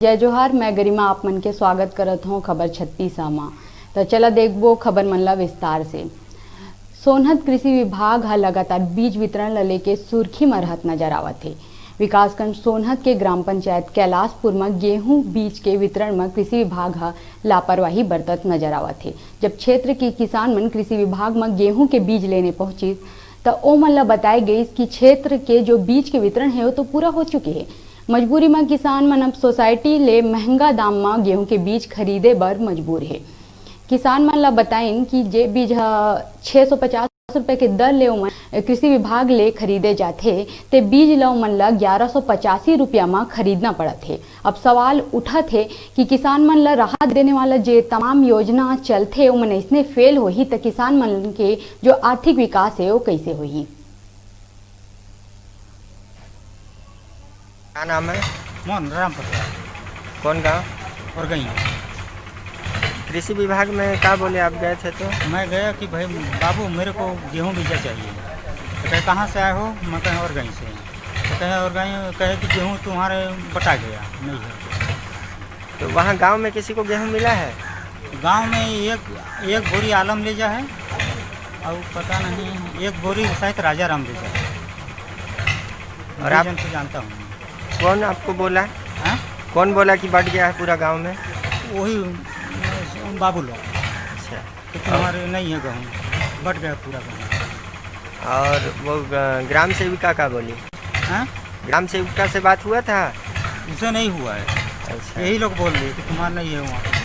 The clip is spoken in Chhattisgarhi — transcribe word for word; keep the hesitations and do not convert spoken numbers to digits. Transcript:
जय जोहार, मैं गरिमा आप मन के स्वागत करत हौं खबर छत्तीस म। त चला देखबो खबर मन ला विस्तार से। सोनहत कृषि विभाग ह लगातार बीज वितरण ल लेके सुर्खी म रहत नजर आवत हे। विकासखंड सोनहत के ग्राम पंचायत कैलाशपुर म गेहूं बीज के वितरण म कृषि विभाग ह लापरवाही बरतत नजर आवत हे। जब क्षेत्र के किसान मन कृषि विभाग म गेहूं के बीज लेने पहुंचिस, त ओमन ल बताए गइस कि क्षेत्र के जो बीज के वितरण हे, वो तो पूरा हो चुके हे। मजबूरी म किसान मन अब सोसाइटी ले महंगा दाम म गेहूं के बीज खरीदे बर मजबूर हे। किसान मन ल बताइन कि जे बीज ह छह सौ पचास रुपए के दर ले ओमन कृषि विभाग ले खरीदे जाथे, ते बीज ल ओमन ल ग्यारह सौ पचासी रुपया म खरीदना पड़त हे। अब सवाल उठत हे कि किसान मन ल राहत देने वाला जे तमाम योजना चलथे, ओमन अइसने फेल होही, त किसान मन के जो आर्थिक विकास हे, वो कइसे होही? क्या नाम है? मोहन राम प्रसाद। कौन गांव? और गई। कृषि विभाग में क्या बोले, आप गए थे तो? मैं गया कि भाई बाबू, मेरे को गेहूं बीजा चाहिए। तो कहे, "कहाँ से आए हो?" मैं कहे, "और गई से।" तो कहे, "और गई?" कहे कि "गेहूं तुम्हारे बटा गया, नहीं है।" तो वहाँ गांव में किसी को गेहूं मिला है? गांव में एक, एक बोरी आलम ले जा है, और पता नहीं, एक बोरी शायद राजा राम ले जा है। और दो आप जन से जानता हूँ। कौन आपको बोला? हाँ? कौन बोला कि बट गया है पूरा गांव में? वही, अ, बाबू लोग। अच्छा। कि तुम्हारे नहीं है गेहूँ, बट गया पूरा गेहूँ। और वो ग-, ग्राम सेविका का बोली? हाँ? ग्राम सेविका से बात हुआ था? उसे नहीं हुआ है। अच्छा। यही लोग बोल रहे कि तुम्हारा नहीं है वहाँ पे।